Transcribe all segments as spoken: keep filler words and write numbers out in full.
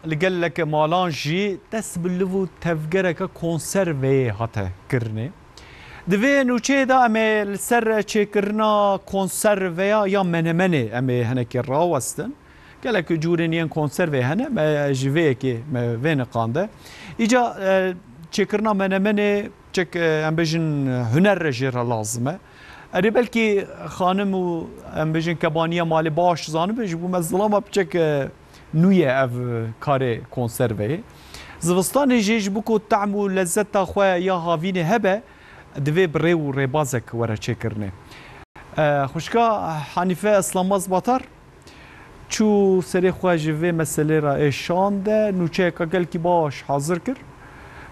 Li gelek malan jî dest bi liv û tevgereke konserveyê hate kirinê. Di vê nûçeyê de em ê li ser çêkirina konserveya ya menemenê em ê hinekî rawestin. Gelek cûrên yên konservê hene, me ji vê yekê me vê niqande. Îca, e, çêkirina menemenê çek, e, em bêjin, huner re jê re lazim e. Erê, belkî xanim û, em bêjin, kebaniya malê baş zanibe, ji bo me zilama piçek, e, nû ye ev, e, karê konserveyê. Zivistanê jî ji bo ku tehm û lezzeta xwe ya havînê hebe, divê bi rê û rêbazek were çêkirinê. E, xwişka Hanîfe Eslanmaz Batar çû serê xwe ji vê meselê re ê şande, nûçeyeka gelkî baş hazir kir.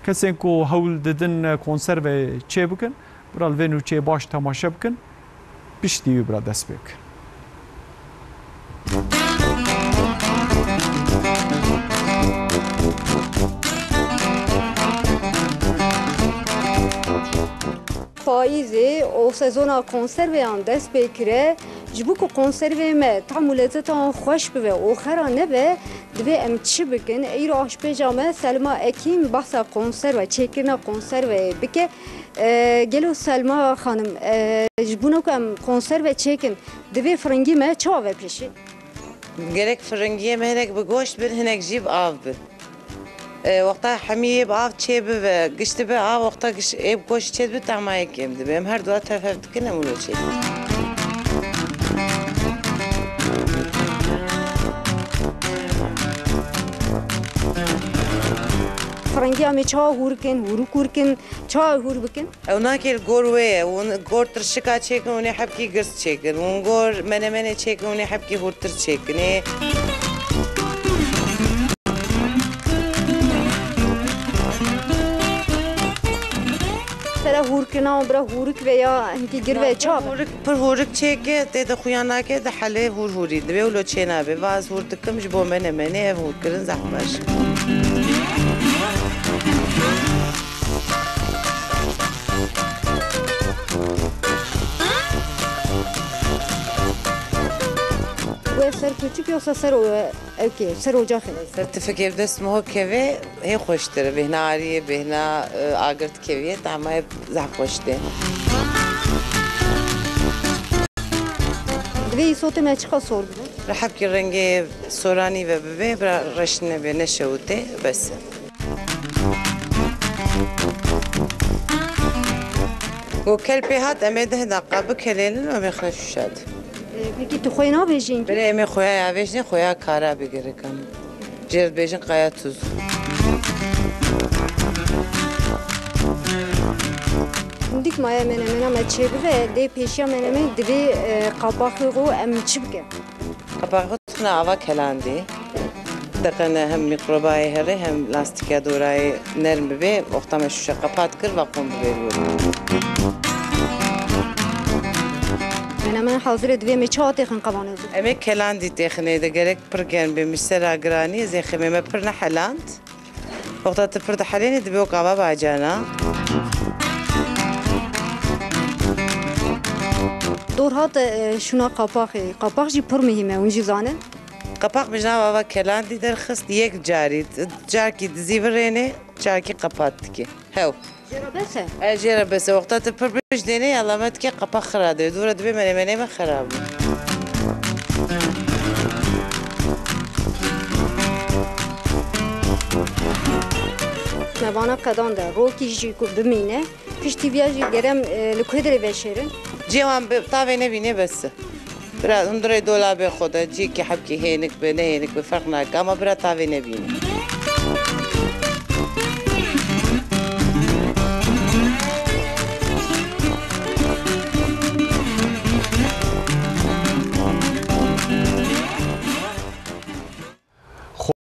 Kesên ku hewl didin konserve çê bikin, bira li vê nûçeyê baş temaşe bikin, piştî wî bira dest pê bikin. Payîzê û sezona konserveyan dest pê kire. Ji bo ku konservê me tam û lezzeta wan xweş bibe û xera nebe, divê em çi bikin? Îro aşpêja me Selma Ekîn behsa konserve, çêkirina konserveyê bike. E, gelo Selma xanim, e, ji bona ku em konserve çêkin, divê firingî me çawa ve pêşî? Gerek firingiyê me hinek bi goşt bin, hinek jî bi av bin. E, wexta hemiyê bi av çê bibe, giş dibe av, wexta giş ê bi goşt çê dibe, tahma yê kêm dibe. Em her dua tev hev dikin, em wilo çê dikin. Firingiya me çawa hûr kin, hûrûk hûr kin, çawa hûr bikin? Ew nakê li gor wê ye. Hûn gor tirşika çêkin, hûn ê hebkî girs çêkin. Hûn gor menemenê çêkin, hûn ê hebkî hûrtir çêkin. Ê. Sere hûrkirina bira hûrik ve ya hinkî gir ve çawa be? Hûrik, pir hûrik çêke, tê de xuya nake, di helê hûr hûrî dibe û lo çê nabe. Va ez hûr dikim ji bo menemenê, ev hûrkirin zehf baş e. Wê ser keçik yoksa ser o, ew kê, ser ocaxê? Ser tifikê bi dest miho keve hê xweştir e. Bêhna ariyê, bêhna, e, agir dikeviyê, tahma hê zehf xweş tê. Divê îsotê me çiqas sor bibe? Rehebkî rengê soranî ve bibe, bira reş nebe, neşewite, bes e. Go kel pê hat, em ê deh deqa bikelênin û em ê xine şûşa de. E, pekî tu xwê navêjî? Belê, em ê xweyayê avêjinê, xweya kara bigirikin. Jê re dibêjin qaya tuz. Hindik maye menemena me çêbibe, dê pêşiya menemê divê, e, qapaxê xwe em çi bikin? Qapaxê xwe dixine ava kelandî. Deqene hem mîkrobayê herê hem lastîka dorayê nerm bibe. Wexta me şûşe qepat kir, va qum bibe li wir. Menemena hazir e, divê me çawa têxin qevanê xwe? Em ê kelandî têxinê de gerek pir germ be, mi sera giranî, zêxemê me pir neheland. Wexta tu pir dihelênî, dibe wek ava bacana. Dor hat, e, şûna qapaxê. Qapax jî pir muhîm e, hûn jî zanin. Qapax bi nav ava kelandî derxist, yek carî, carkî dizîvirênê, carkî qepat dikê. Hew. Jê re bes e? E, jê re bes e. Wexta tu pir bijdênê, ya lamet ke qapax xira dibe. Dû re dibe menemenê me xirab bû. Me vana qedan de rokî jî ku bimîne, piştî viya jî gerem, e, li ku derê veşêrin? Cê wan bi tavê nebîne bes e. Bira hundirê dolabê xwe de, cîkî hebkî hênik be, nehênik be, ferq nake, ama bira tavê nebîne.